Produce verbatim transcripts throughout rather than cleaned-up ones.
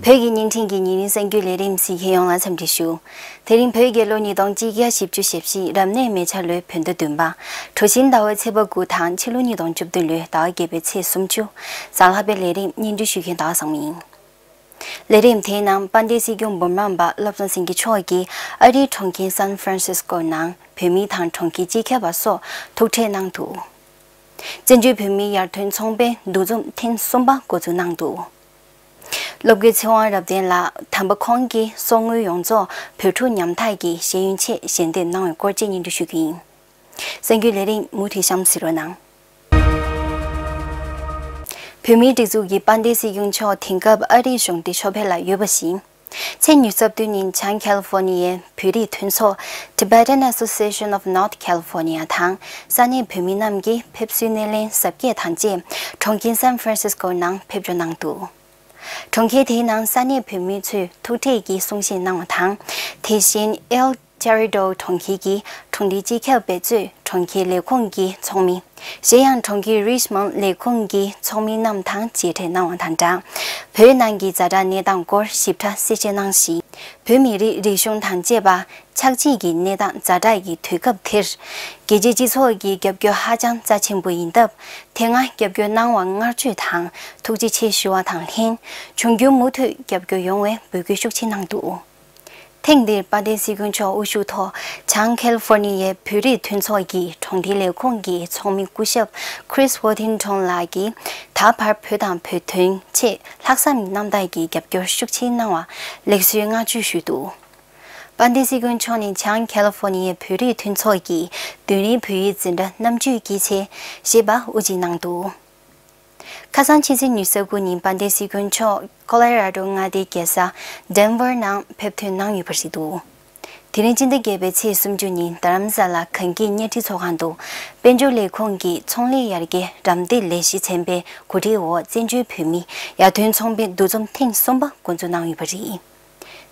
བོད་ཀྱི་བརྙན་འཕྲིན་གྱི་ཉིན་རེའི་གསར་འགྱུར་ལས་རིམ་གཟིགས་མཁན་ཡོངས་ལ་འཚམས་འདྲི་ཞུ། དེ་རིང་བོད་རྒྱལ་ལོ་ཉིས་སྟོང་གཅིག་བརྒྱ་བཞི་བཅུ་ཞེ་བཞི་རབ་གནས་མེ་བྱ་ལོའི་བོད་ཟླ་བདུན་པ། གྲོ་བཞིན་ཟླ་བའི་ཚེས་པ་དགུ་དང་ཕྱི་ལོ་ཉིས་སྟོང་བཅུ་བདུན་ལོའི་ཟླ་བ་བརྒྱད་པའི་ཚེས་སུམ་ཅུ། གཟའ་ལྷག་པའི་ལས་རིམ་སྙན་སྒྲོན་ཞུ་མཁན་ཟླ་བ་བཟང་མོ་ཡིན། ལས་རིམ་དེའི་ནང་དཔལ་ལྡན་སྲིད་སྐྱོང་འབུམ་རམས་པ་བློ་བཟང་སེང་གེ་མཆོག་གིས་ཨ་རིའི་གྲོང་ཁྱེར་སན་ཧྥ་རན་སིས་ཀོའི་ནང་བོད་མི་དང་གྲོང་ཁྱེར་སྤྱི་ཁྱབ་པ་སོགས་ཐུག་འཕྲད་གནང་འདུག། བཙན་བྱོལ་བོད་མིའི་ཡར་ཐོན་ཚོང་པའི་འདུ་འཛོམས་ཐེངས་གསུམ་པ་འགོ་འཛུགས་གནང་འདུག། སློབ་དགེ་ཚེ་དབང་རབ་བརྟན་ལགས་དམ་པ་ཁོང་གིས་སོག་དངུལ་ཡོངས་རྫོགས་བོད་ཕྲུག་ཉམ་ཐག་གི་ཤེས་ཡོན་ཆེད་ཞལ་འདེབས་གནང་བའི་སྐོར་བཅས་སྙན་སྒྲོན་ཞུ་རྒྱུ་ཡིན། གསར་འགྱུར་ལས་རིམ་མུ་མཐུད་གཤམ་གསན་རོགས་གནང་། བོད་མིའི་སྒྲིག་འཛུགས་ཀྱི་དཔལ་ལྡན་སྲིད་སྐྱོང་མཆོག་དེང་སྐབས་ཨ་རིའི་གཞུང་འབྲེལ་ཕྱོགས་ཕེབས་ལ་ཡོད་པ་བཞིན། ཚེས་ཉི་ཤུ་རྩ་བདུན་ཉིན་བྱང་ཁ་ལི་ཧྥོ་ནི་ཡའི་བོད་རིགས་མཐུན་ཚོགས་Tibetan Association of North California དང་ས་གནས་བོད་མི་རྣམས་ཀྱིས་ཕེབས་བསུའི་སྣེ་ལེན་གཟབ་རྒྱས་དང་བཅས་གྲོང་ཁྱེར་སན་ཧྥ་རན་སིས་ཀོའི་ནང་ཕེབས་འབྱོར་གནང་འདུག། གྲོང་ཁྱེར་དེའི་ནང་ས་གནས་བོད་མི་ཚོས་ཐུག་འཕྲད་ཀྱིས་གསུང་བཤད་གནང་བ་དང་། དེ་བཞིན་ཨེལ་ཅེ་རི་ཌོ་གྲོང་ཁྱེར་གྱི་གྲོང་སྡེའི་སྤྱི་ཁྱབ་པས་གཙོས་གྲོང་ཁྱེར་ལས་ཁུངས་ཀྱི་ཚོགས་མི། གཞན་ཡང་གྲོང་ཁྱེར་རིཆ་མོན་ལས་ཁུངས་ཀྱི་ཚོགས་མི་རྣམས་དང་མཇལ་འཕྲད་གནང་བ་དང་སྦྲགས། བོད་ནང་གི་ཛ་དྲག་གནས་སྟངས་སྐོར་ཞིབ་ཕྲ་གསལ་བཤད་གནང་ཞིང་། བོད་མི་རིགས་རིག་གཞུང་དང་བཅས་པ་ཆགས་འཇིག་གི་གནས་སྟངས་ཛ་དྲག་གི་དུས་སྐབས་དེར། རྒྱལ་སྤྱིའི་སྤྱི་ཚོགས་ཀྱི་རྒྱབ་སྐྱོར་ཧ་ཅང་རྩ་ཆེན་པོ་ཡིན་སྟབས། དེ་སྔ་རྒྱབ་སྐྱོར་གནང་བར་བསྔགས་བརྗོད་དང་ཐུགས་རྗེ་ཆེ་ཞུ་བ་དང་ལྷན། འབྱུང་འགྱུར་མུ་མཐུད་རྒྱབ་སྐྱོར་ཡོང་བའི་འབོད་སྐུལ་ཤུགས་ཆེ་གནང་འདུག། ཐེངས་འདིར་དཔལ་ལྡན་སྲིད་སྐྱོང་མཆོག་དབུ་བཞུགས་ཐོག་བྱང་ཁ་ལི་ཧྥོ་ནི་ཡའི་བོད་རིགས་མཐུན་ཚོགས་ཀྱི་གྲོང་སྡེའི་ལས་ཁུངས་ཀྱི་ཚོགས་མི་སྐུ་ཞབས་Chris Worthington ལགས་ཀྱིས་ད་བར་བོད་དང་བོད་དོན་ཆེད་ལྷག་བསམ་རྣམ་དག་གིས་རྒྱབ་སྐྱོར་ཤུགས་ཆེ་གནང་བར་ལེགས་གསོའི་བསྔགས་བརྗོད་ཞུས་འདུག། དཔལ་ལྡན་སྲིད་སྐྱོང་མཆོག་ནི་བྱང་ཁ་ལི་ཧྥོ་ནི་ཡའི་བོད་རིགས་མཐུན་ཚོགས་ཀྱི་མདུན་རིང་བོད་ཡིག་འཛིན་གྲྭ་རྣམ་དཔྱོད་སྐྱེད་ཚལ་ཞེས་པ་དབུ་འབྱེད་གནང་འདུག། ཁ་སང་ཕྱི་ཚེས་ཉི་ཤུ་རྩ་དགུ་ཉིན་དཔལ་ལྡན་སྲིད་སྐྱོང་མཆོག་ཀོ་ལོ་ར་ཌོ་མངའ་སྡེའི་རྒྱལ་ས་ཌེན་ཝར་ནང་ཕེབས་ཐོན་གནང་ཡོད་པ་རེད་འདུག། དེ་རིང་སྤྱི་ཟླ་བརྒྱད་པའི་ཚེས་སུམ་ཅུ་ཉིན་རྡ་རམ་ས་ལ་གངས་སྐྱིད་གཉའ་ཁྲི་ཚོགས་ཁང་དུ་དཔལ་འབྱོར་ལས་ཁུངས་ཀྱི་ཚོང་ལས་ཡར་རྒྱས་རམ་འདེགས་ལས་གཞི་ཚན་པའི་གོ་སྒྲིག་འོག་བཙན་བྱོལ་བོད་མིའི་ཡར་ཐོན་ཚོང་པའི་འདུ་འཛོམས་ཐེངས་གསུམ་པ་འགོ་འཛུགས་གནང་ཡོད་པ་རེད།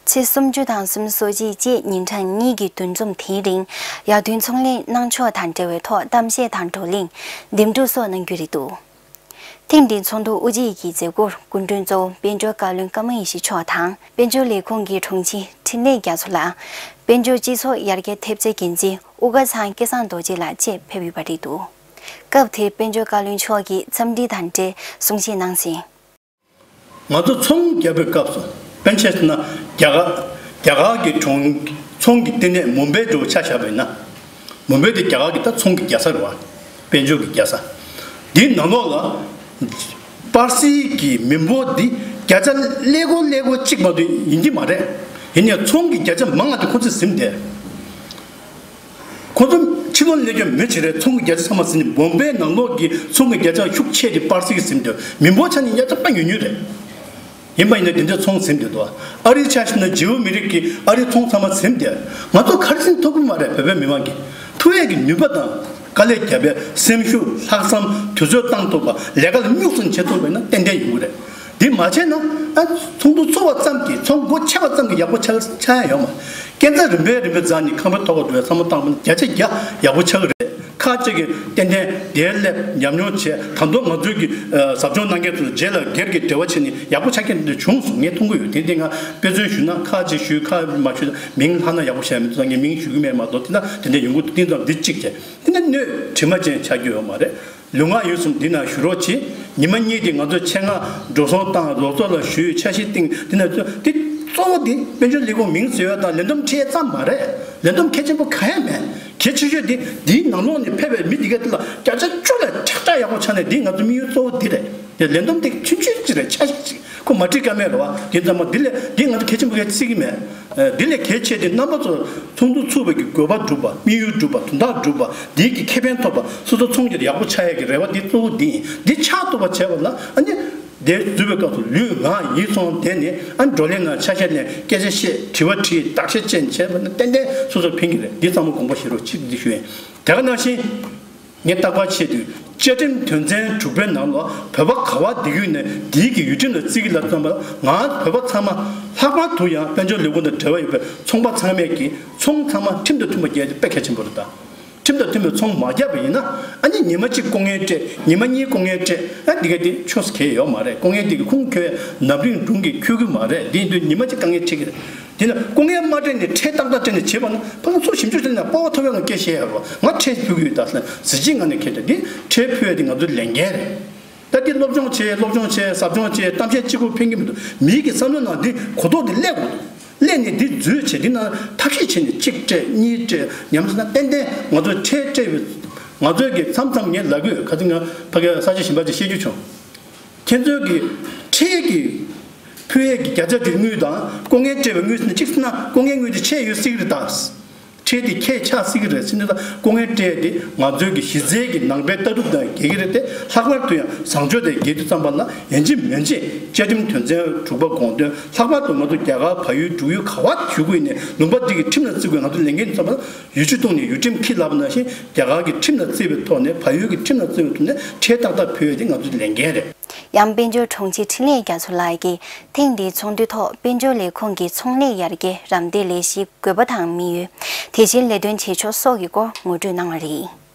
ཚེས་སུམ་ཅུ་དང་སུམ་ཅུ་སོ་གཅིག་བཅས་ཉིན་གྲངས་གཉིས་ཀྱི་འདུ་འཛོམས་དེའི་རིང་ཡར་ཐོན་ཚོང་ལས་གནང་ཕྱོགས་དང་འབྲེལ་བའི་ཐོག་གཏམ་བཤད་དང་བགྲོ་གླེང་འདེམས་སྒྲུག་སོགས་གནང་རྒྱུ་རེད་འདུག། ཐེངས་འདིའི་ཚོགས་འདུ་དབུ་འབྱེད་ཀྱི་མཛད་སྒོར་སྐུ་མགྲོན་གཙོ་བོ་དཔལ་འབྱོར་བཀའ་བློན་ཀརྨ་ཡེ་ཤེས་མཆོག་དང་། དཔལ་འབྱོར་ལས་ཁུངས་ཀྱི་དྲུང་ཆེ་འཕྲིན་ལས་རྒྱ་མཚོ་ལགས། དཔལ་འབྱོར་སྤྱི་ཚོགས་ཡར་རྒྱས་ཐེབས་རྩའི་འགན་འཛིན་དབུ་དཀར་ཚང་སྐལ་བཟང་རྡོ་རྗེ་ལགས་བཅས་ཕེབས་ཡོད་པ་རེད་འདུག། སྐབས་དེར་དཔལ་འབྱོར་བཀའ་བློན་མཆོག་གིས་འཚམས་འདྲི་དང་འབྲེལ་གསུང་བཤད་གནང་ཞིང་། ང་ཚོ་ཚོང་རྒྱག་པའི་སྐབས་སུ་དཔེར་ན་ཆ་བཞག་ན་རྒྱ་གར་རྒྱ་གར་གྱི་གྲོང་ཚོང་གི་ལྟེ་གནས་མུམ་བྷེ་འདྲ་བོ་ཆ་བཞག་པ་ཡིན་ན། མུམ་བྷེ་དེ་རྒྱ་གར་གྱི་ད་ཚོང་གི་རྒྱལ་ས་རེད་བ། དཔལ་འབྱོར་གྱི་རྒྱལ་ས། འདིའི་ནང་ལོགས་ལ་པར་སིའི་གི་མི་འབོར་འདི་བརྒྱ་ཆ་ཀླད་ཀོར་ཀླད་ཀོར་གཅིག་མ་གཏོགས་ཡིན་གྱི་མ་རེད། ཡིན་ཡང་ཚོང་གི་བརྒྱ་ཆ་མང་བ་དེ་ཁོ་ཚོས་ཟིན་བསྡད། ཁོ་ཚོ་ཕྱི་ལོགས་ལས་ཀྱང་མི་བྱེད་རེད། ཚོང་གི་རྒྱལ་ས་ཚང་མ་ཟིན་ནས་བོམ་བེའི་ནང་ལོགས་ཀྱི་ཚོང་གི་རྒྱལ་ས་ཤུགས་ཆེ་དེ་པར་སིའི་ཟིན་འདུག། མི་འབོར་ཆ་ནས་ཡ་ཆ་པ་ཉུང་ཉུང་རེད། ཡིན་པ་ཡིན་ན་དེ་འདྲའི་ཚོང་ཟིན་འདུག་དོ། ཨ་རིའི་ཆ་བཞག་ན་ཇིའུ་མི་རིགས་ཀྱི་ཨ་རིའི་ཚོང་ཚང་མ་ཟིན་བསྡད། ང་ཚོ་ག་རེ་ཟིན་ཐུབ་ཀྱི་མ་རེད། བོད་པའི་མི་མང་གིས་ཐུབ་ཡས་ཀྱི་ནུས་པ་དང་དཀའ་ལས་བརྒྱབ་པའི་སེམས་ཤུགས་ལྷག་བསམ་དུས་ཚོད་བཏང་ཐུབ་པ་ལས་ཀ་ལ་སྨྱུག་སུ་བྱེད་ཐུབ་པ་ཡིན་ན་ཏན་ཏན་ཡོང་གི་རེད། འདི་མ་བྱས་ན་ཨ་ཚོགས་འདུ་ཚོགས་པ་ཙམ་གྱིས་ཚོང་སྒོ་ཕྱེ་བ་ཙམ་གྱིས་ཡག་པོ་ཆགས་ཆགས་ཡ་ཡོད་མ་རེད། སྐས་འཛེག་རིམ་པས་རིམ་པས་འཛེགས་ནས་ཁང་པའི་ཐོག་འགྲོ་བའི་བསམ་བློ་བཏང་བ་ན་བརྒྱ་ཆ་བརྒྱ་ཡག་པོ་ཆགས་ཀྱི་རེད། ཁག་ཅིག་གིས་ཏན་ཏན་དེར་སླེབས་ཉམས་མྱོང་བྱས། ད་དུང་ང་ཚོའི་གི་ཟབ་སྦྱོང་གནང་མཁན་ཚོ་རྗེས་ལ་སྒེར་གྱི་འབྲེལ་བ་བྱས་ནས་ཡག་པོ་ཆགས་མཁན་དེ་འདྲ་བྱུང་སོང་། ངས་མཐོང་གི་ཡོད། དེ་འདི་ང་དཔེ་མཚོན་ཞུས་ན་ཁག་ཅིག་ཞུས་ཁག་མ་ཞུས་མིང་ལྷག་ན་ཡག་པོ་བྱས་མི་འདུག། ངས་མིང་ཞུ་གི་མེད་མ་གཏོགས། དེ་ན་དེ་འདྲ་ཡོང་གི་འདུག། དེ་ཙམ་འདི་གཅིག་བྱས། དེ་ནས་སྣོད་དྲི་མ་ཅན་ཆགས་རྒྱུ་ཡོད་མ་རེད། ལུས་ངག་ཡིད་གསུམ་འདི་ན་བཞུགས་རོགས་གྱིས། ཉི་མ་གཉིས་དེ་ང་ཚོ་ཆེད་མངགས་འགྲོ་སོང་བཏང་། རོགས་ཚོགས་ལ་ཞུས། འཆར་གཞི་བཏིང་། འདི་ན་ཚོ་འདི་གཙོ་བོ་འདི་དཔལ་འབྱོར་ལས་ཁུངས་མིང་བཟོས་ཡ་དང་ལས་བསྡོམས་ཁྲིད་ཡ་ཙམ་མ་རེད། ལས་བསྡོམས་གལ་ཆེན་པོ་གང་ཡང་མེད། གལ་ཆེ་ཤོས་འདི་འདིའི་ནང་ལོགས་ནས་ཕེབས་པའི་མི་འདི་ག་འདི་ལ་བརྒྱ་ཆ་བཅུ་ལ་ཁྲག་ཁྲག་ཡག་པོ་ཆགས་ནས་འདི་ང་ཚོ་དམིགས་ཡུལ་གཙོ་བོ་འདི་རེད། དེ་ལས་བསྡོམས་དེ་ཆུང་ཆུང་ཅིག་རེད། ཆ་ཞིག་ཅིག་ཁོ་མ་ཁྲིད་ཀ་མེད་རེད་བ། དེ་ཙམ་མ་འདི་ལས་འདི་ང་ཚོ་གལ་ཆེན་པོ་གལ་སྲིད་ཀྱི་མེད། ཨ་འདི་ལས་གལ་ཆེ་དེ་རྣམ་པ་ཚོ་ཚོགས་འདུ་ཚུགས་པའི་གི་དགོས་པ་སྒྲུབ་པ། དམིགས་ཡུལ་སྒྲུབ་པ། དོན་དག་སྒྲུབ་པ། འདིའི་གི་ཁེ་ཕན་ཐོབ་པ། སོ་སོ་ཚོང་རྒྱག་ཡག་པོ་ཆགས་ཡས་ཀྱི་རེ་བ་འདི་གཙོ་བོ་འདི་ཡིན། འདི་ཆགས་ཐུབ་པ་བྱས་པ་ན་ཨ་ནི་དེ་འཛུལ་བའི་སྐབས་སུ་ལུས་ངག་ཡིད་གསུམ་དེ་ནི་ཨ་བགྲོ་གླེང་ནང་ཆ་ཤས་ནས་སྐད་ཆ་བཤད། དྲི་བ་དྲིས། བརྟག་དཔྱད་ཅན་བྱས་པ་ན་ཏན་ཏན་སོ་སོར་ཕན་གྱི་རེད། འདི་ཚང་མ་དགོངས་པ་བཞེས་རོགས་གཅིག་འདི་ཞུ་ཡིན། དེ་ག་ནང་བཞིན། ངས་རྟག་པར་ཆེད་དུ་བཅའ་ཁྲིམས་དོན་ཚན་དྲུག་པའི་ནང་ལ་བོད་པ་ག་བ་བསྡད་ཀྱི་ཡོད་ནའི་འདིའི་གི་ཡུལ་ཁྲིམས་ལ་བརྩི་གི་ལབ་ཙམ་པ་ལ། ང་བོད་པ་ཚང་མ་ལྷག་པར་དུ་ཡང་དཔལ་འབྱོར་ལས་ཁུངས་དང་འབྲེལ་བ་ཡོད་པའི་ཚོང་པ་ཚང་མས་ཀྱི་ཚོང་ཚང་མ་ཁྲིམས་དང་མཐུན་པ་རྒྱག་རྒྱུ་དཔེ་གལ་ཆེན་པོ་རེད་ད། ཁྲིམས་དང་མཐུན་པའི་ཚོང་མ་བརྒྱབ་པ་ཡིན་ན། ཨ་ནི་ཉི་མ་གཅིག་སྐུ་ངལ་སྤྲད། ཉི་མ་གཉིས་སྐུ་ངལ་སྤྲད། ཨ་འདི་ག་དེ་ཆོས་སུ་གལ་ཡོད་མ་རེད། སྐུ་ངལ་དེ་གི་ཁུངས་འཁྱོལ་ནམ་རིང་སྒྲུང་གི་འཁྱོལ་གི་མ་རེད། དེ་ཡིན་དུས་ཉི་མ་གཅིག་དཀའ་ངལ་འཕྲད་ཀྱི་རེད། དེ་ནི་སྐུ་ངལ་མ་སྤྲད་ནས་ཁྲལ་ཏག་ཏག་སྤྲད་ནས་བྱེད་པ་ན། ཕ་གི་ཚོ་ཞིབ་འཇུག་བྱས་ན་སྤོབས་པ་ཐོབ་ཡག་ལ་སྐད་བཤད་ཡག་རེད་བ། ང་ཁྲལ་ཕུལ་གི་ཡོད་ད་ཟེར་ན་གཟི་བརྗིད་ངང་ནས་འཁྱེར་ཏེ། དེ་ཁྲལ་ཕུལ་ཡག་དེ་ང་ཚོའི་ལས་འགན་རེད། ད་འདི་སློབ་སྦྱོང་བྱས། སློབ་སྦྱོང་བྱས། ཟབ་སྦྱོང་བྱས། གཏམ་བཤད་གཅིག་པོ་ཕན་གྱི་མི་འདུག་མིའི་གི་བསམ་བློ་ནང་འདི་གོ་རྟོགས་འདི་སླེབས་དགོས་འདུག་སླེབས་ནས་འདི་འཛུལ་བྱས། འདི་ནང་ཐབས་ཤེས་བྱས་ནས་གཅིག་སྤྲད། གཉིས་སྤྲད། ཉམས་སུ་ན་ཏན་ཏན་ང་ཚོ་ཁྲལ་སྤྲད་པའི། ང་ཚོའི་གི་མཚམས་མཚམས་ངས་ལབ་ཀྱི་ཡོད། ཁ་སང་ང་ཕ་གི་ས་ཆ་གཞན་པ་ཅིག་བཤད་རྒྱུ་བྱུང་། ཁྱེད་ཚོའི་གི་ཁྲལ་གི་ཕུལ་ཡས་ཀྱི་བརྒྱ་ཆ་དེ་དངུལ་དང་སྐུ་ངལ་སྤྲད་པའི་དངུལ་ཟེར་ན། གཅིག་ཟེར་ན་སྐུ་ངལ་དངུལ་དེ་ཆད་ཡོད་སྲིད་ཀྱི་རེད་ད། ཁྲལ་དེ་ཁྱད་ཆག་སྲིད་ཀྱི་རེད་ཟེར་ནས། ད་སྐུ་ངལ་སྤྲད་དེ་ང་ཚོའི་གི་གཞི་རྩའི་གི་ནང་པའི་ལྟ་གྲུབ་དང་འགལ་གྱི་རེད་དེ། ལྷག་པར་དུ་ཡང་བཟང་སྤྱོད་དང་འགལ་དུས་ཙམ་པ་ལ། ཡིན་གཅིག་མིན་གཅིག་བཅའ་ཁྲིམས་དོན་ཚན་དྲུག་པ་དགོངས་དོན། ལྷག་པར་དུ་ང་ཚོ་རྒྱ་གར་བལ་ཡུལ་འབྲུག་ཡུལ་ག་བ་བཞུགས་ཀྱི་ཡིན་ནའི་ལུང་པ་འདི་གི་ཁྲིམས་ལ་བརྩི་དགོས། ང་ཚོ་ལས་འགན་ཙམ་པ་ལ་ཡུལ་ཆུ་བཏུང་ནས་ཡུལ་ཁྲིམས་འཁྱེར་ལབ་པ་ནང་བཞིན། རྒྱ་གར་གྱི་ཁྲིམས་ལ་བརྩི་བའི་ཐོག་ནས། བལ་ཡུལ་གྱི་ཁྲིམས་ལ་བརྩི་བའི་ཐོག་ནས་ཁྲལ་ཏག་ཏག་ཕུལ་ཡས་དེ་ང་ཚོའི་ལས་འགན་རེད། ཡང་དཔལ་འབྱོར་དྲུང་ཆེ་འཕྲིན་ལས་རྒྱ་མཚོ་ལགས་ཀྱིས་ཐེངས་འདིའི་ཚོགས་འདུའི་ཐོག་དཔལ་འབྱོར་ལས་ཁུངས་ཀྱི་ཚོང་ལས་ཡར་རྒྱས་རམ་འདེགས་ལས་གཞིའི་དགོས་པ་དང་དམིགས་ཡུལ། དེ་བཞིན་ལས་དོན་བྱེད་ཕྱོགས་སོགས་ཀྱི་སྐོར་ངོ་སྤྲོད་གནང་བ་རེད།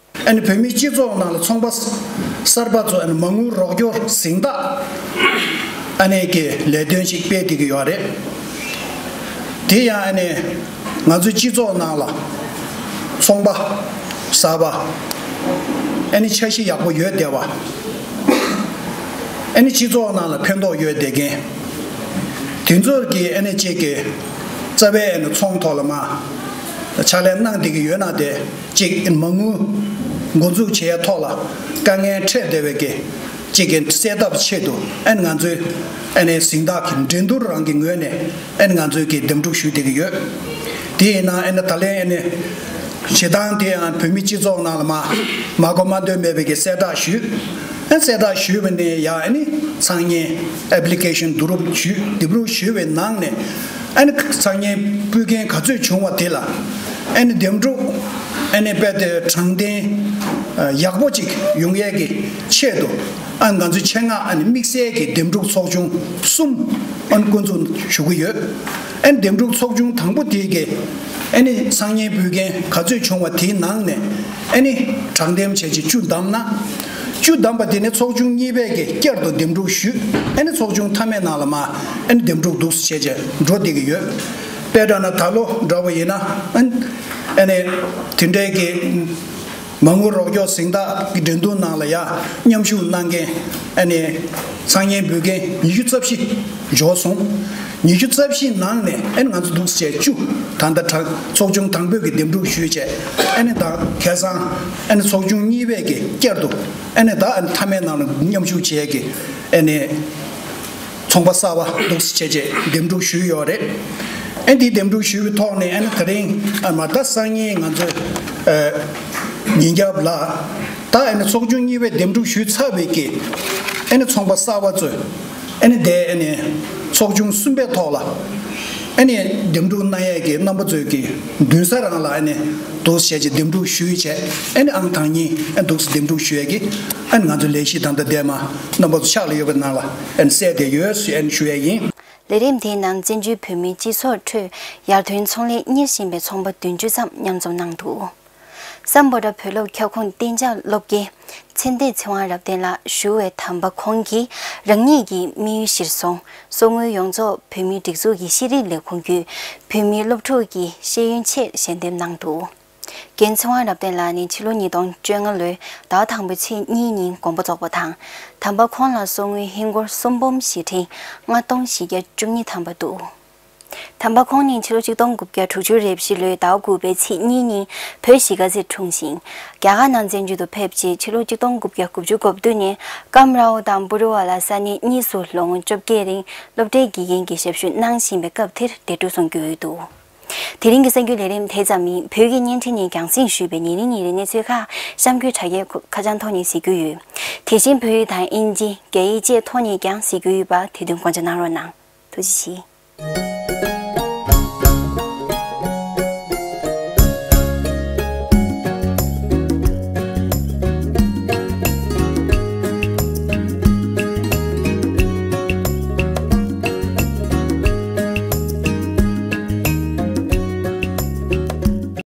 ཨ་ནི་བོད་མིའི་སྤྱི་ཚོགས་ནང་ལ་ཚོང་པ་གསར་པ་ཚོ། ཨ་ནི་མ་དངུལ་རོགས་སྐྱོར་གཟེངས་རྟགས་ཨ་ནི་གི་ལས་དོན་ཞིག་སྤེལ་བསྡད་ཀྱི་ཡོད་རེད། དེ་ཡང་ཨ་ནི་ང་ཚོའི་སྤྱི་ཚོགས་ནང་ལ་ཚོང་པ་གསར་པ། ཨ་ནི་འཆར་གཞི་ཡག་པོ་ཡོད་བསྡད་པ། ཨ་ནི་སྤྱི་ཚོགས་ནང་ལ་ཕན་ཐོགས་ཡོད་བསྡད་མཁན་དེ་ཚོར་གྱི་ཨ་ནི་གཅིག་གི་རྩ་བའི་ཨ་ནི་ཚོང་ཐོག་ལ་མར་ཕྱག་ལས་གནང་བསྡད་ཀྱི་ཡོད་ན། དེ་གཅིག་མ་དངུལ་འགོ་འཛུགས་བྱེད་ཡ་ཐོག་ལ་དཀའ་ངལ་འཕྲད་བསྡད་པའི་གི་གཅིག་གི་སེལ་ཐབས་ཆེད་དུ། ཨ་ནི་ང་ཚོའི་ཨ་ནི་གཟེངས་རྟགས་ཀྱི་འགྲན་བསྡུར་རང་གི་ངོས་ནས་ཨ་ནི་ང་ཚོའི་གི་འདེམས་སྒྲུག་ཞུས་བསྡད་ཀྱི་ཡོད། དེ་ཡིན་ན་ཨ་ནི་ད་ལན་ཨ་ནི་བྱེད་སྟངས་དེ་ཡང་བོད་མི་སྤྱི་ཚོགས་ནང་ལ་མར་མ་གོ་མ་འདོན་མེད་པའི་གི་གསལ་བསྒྲགས་ཞུས། ཨ་གསལ་བསྒྲགས་ཞུས་པ་ནས་ཡང་ཨ་ནི་ཚང་མས་ཨེབ་ལི་ཀེ་ཤན་བསྡུ་རུབ་ཞུས། བསྡུ་རུབ་ཞུས་པའི་ནང་ནས་ཨ་ནི་ཚང་མས་ཕུལ་མཁན་ག་ཚོད་བྱུང་བ་དེ་ལ་ཨ་ནི་འདེམས་སྒྲུག་ཨ་ནི་རྦད་དེ་དྲང་བདེན་ཡག་པོ་ཅིག་ཡོང་ཡས་ཀྱི་ཆེད་དུ། ཨ་ང་ཚོའི་ཆེད་མངགས་ཨ་ནི་དམིགས་བསལ་གྱི་འདེམས་སྒྲུག་ཚོགས་ཆུང་གསུམ་ཨ་ནི་འགོ་འཛུགས་ཞུ་གི་ཡོད། ཨ་ནི་འདེམས་སྒྲུག་ཚོགས་ཆུང་དང་པོ་དེ་གི་ཨ་ནི་སང་ཉིན་འབུལ་མཁན་ག་ཚོད་བྱུང་བ་དེའི་ནང་ནས་ཨ་ནི་དྲང་འདེམས་བྱས་རྗེས་བཅུ་བདམས་ན། བཅུ་བདམས་པ་དེ་ནི་ཚོགས་ཆུང་གཉིས་པས་ཀྱི་བསྐྱར་དུ་འདེམས་སྒྲུག་ཞུས། ཨ་ནི་ཚོགས་ཆུང་མཐའ་མའི་ནང་ལ་མར་ཨ་ནི་འདེམས་སྒྲུག་འདུག་སེ་བྱས་རྗེས་འགྲོ་བསྡད་ཀྱི་ཡོད། དཔེ་བཞག་ན་ད་ལོ་འདྲ་བོ་ཡིན་ན། ཨ་ནི་དེ་འདྲའི་གི་མ་དངུལ་རོགས་སྐྱོར་གཟེངས་རྟགས་ཀྱི་འགྲན་བསྡུར་ནང་ལ་ཡང་མཉམ་ཞུགས་གནང་མཁན་ཨ་ནི་སང་ཉིན་འབུལ་མཁན་ཉི་ཤུ་རྩ་བཞི་འབྱོར་སོང་། ཉི་ཤུ་རྩ་བཞི་ནང་ནས་ཨ་ནི་ང་ཚོ་འདུག་སེ་བྱས་བཅུ། ད་ལྟ་དྲ་ཚོགས་ཆུང་དང་པོས་ཀྱི་འདེམས་སྒྲུག་ཞུས་བྱས། ཨ་ནི་ད་ཁ་སང་ཨ་ནི་ཚོགས་ཆུང་གཉིས་པས་ཀྱི་བསྐྱར་དུ་ཨ་ནི་ད་ཨ་ནི་མཐའ་མའི་ནང་ལ་མཉམ་ཞུགས་བྱས་ཀྱི་ཨ་ནི་ཚོང་པ་གསར་པ་འདུག་སེ་བྱས་བྱས་འདེམས་སྒྲུག་ཞུས་ཡོད་རེད། ཨ་ནི་འདེམས་སྒྲུག་ཞུས་པའི་ཐོག་ནས་ཨ་ནི་དེ་རིང་ཨ་མ་ད་སང་ཉིན་ང་ཚོའི་ཨ་ཉིན་རྒྱབ་ལ་ད་ཨ་ནི་ཚོགས་ཆུང་གཉིས་པས་འདེམས་སྒྲུག་ཞུས་ཚར་བའི་གི་ཨ་ནི་ཚོང་པ་གསར་པ་ཚོས་ཨ་ནི་དེ་ཨ་ནི་ཚོགས་ཆུང་གསུམ་པའི་ཐོག་ལ་ཨ་ནི་འདེམས་སྒྲུག་གནང་ཡས་ཀྱི་རྣམ་པ་ཚོས་ཀྱི་མདུན་ས་རང་ལ་ཨ་ནི་འདུག་སེ་བྱས་བྱས་འདེམས་སྒྲུག་ཞུས་བྱས། ཨ་ནི་ཨང་དང་ཉིན་ཨ་འདུག་སེ་འདེམས་སྒྲུག་ཞུ་ཡས་ཀྱི་ཨ་ནི་ང་ཚོ་ལས་གཞི་ད་ལྟ་དེ་མར་རྣམ་པ་ཚོ་ཕྱག་ལ་ཡོད་པའི་ནང་ལ་ཨ་ནི་གསལ་བསྡད་ཡོད་ཟེར་ཨ་ནི་ཞུ་ཡས་ཡིན། ལས་རིམ་དེའི་ནང་བཙན་བྱོལ་བོད་མིའི་སྤྱི་ཚོགས་ཁྲོད་ཡར་ཐོན་ཚོང་ལས་གཉེར་བཞིན་པའི་ཚོང་པ་བདུན་ཅུ་ཙམ་མཉམ་འཛོམས་གནང་འདུག་སམ་བྷོ་ཊ་བོད་སློབ་ཁྱབ་ཁོངས་གཏན་འཇགས་སློབ་དགེ་ཚེ་འདས་ཚེ་དབང་རབ་བརྟན་ལགས་ཞུ་བའི་དམ་པ་ཁོང་གིས་རང་ཉིད་ཀྱི་དམིགས་ཡུལ་གཞིར་བཟུང་། མཚོ་སྔོན་ཡོངས་རྫོགས་བོད་མིའི་སྒྲིག་འཛུགས་ཀྱི་ཤེས་རིག་ལས་ཁུངས་བརྒྱུད་བོད་མིའི་སློབ་ཕྲུག་གི་ཤེས་ཡོན་ཆེད་ཞལ་འདེབས་གནང་འདུག་རྒན་ཚེ་དབང་རབ་བརྟན་ལགས་ནི་ཕྱི་ལོ་ཉིས་སྟོང་བཅོ་ལྔ་ལོའི་ཟླ་བ་དང་པོའི་ཚེས་གཉིས་ཉིན་དགོངས་པ་རྫོགས་པ་དང་། དམ་པ་ཁོང་ལ་མཚོ་སྔོན་ཧིན་སྒོར་གསུམ་འབུམ་བཞི་ཁྲི་ལྔ་སྟོང་བཞི་བརྒྱ་བཅུ་གཉིས་ཐམ་པ་འདུག་དམ་པ་ཁོང་ནི་ཕྱི་ལོ་ཆིག་སྟོང་དགུ་བརྒྱ་དྲུག་ཅུ་རེ་བཞི་ལོའི་ཟླ་བ་དགུ་པའི་ཚེས་གཉིས་ཉིན་བོད་གཞིས་ཀ་རྩེར་འཁྲུངས་ཤིང་། རྒྱ་གར་ནང་བཙན་བྱོལ་དུ་ཕེབས་རྗེས་ཕྱི་ལོ་ཆིག་སྟོང་དགུ་བརྒྱ་དགུ་བཅུ་གོ་བདུན་ནས་ཀམ་རའོ་དང་པུ་རུ་ཝ་ལ་ས་གནས་གཉིས་སུ་ལོ་ངོ་བཅོ་བརྒྱད་རིང་སློབ་གྲྭའི་དགེ་རྒན་གྱི་ཞབས་ཞུ་གནང་བཞིན་པའི་སྐབས་དེར་འདས་གྲོངས་སོང་རྒྱུ་ཡོད་འདུག་དེ་རིང་གི་གསར་འགྱུར་ལས་རིམ་དེ་ཙམ་ཡིན། བོད་ཀྱི་བརྙན་འཕྲིན་ནས་རྒྱང་སྲིང་ཞུས་པའི་ཉིན་རེའི་ཉིན་རེའི་གནས་ཚུལ་ཁག་གཤམ་འཁོད་དྲ་རྒྱའི་ཁ་བྱང་ཐོག་ནས་གཟིགས་རྒྱུ་ཡོད། དེ་བཞིན་བོད་ཡིག་དང་དབྱིན་ཇི། རྒྱ་ཡིག་བཅས་ཐོག་ནས་ཀྱང་གཟིགས་རྒྱུ་ཡོད་པ་དེ་དོན་སྐོང་ཆ་གནང་རོགས་གནང་། ཐུགས་རྗེ་ཆེ།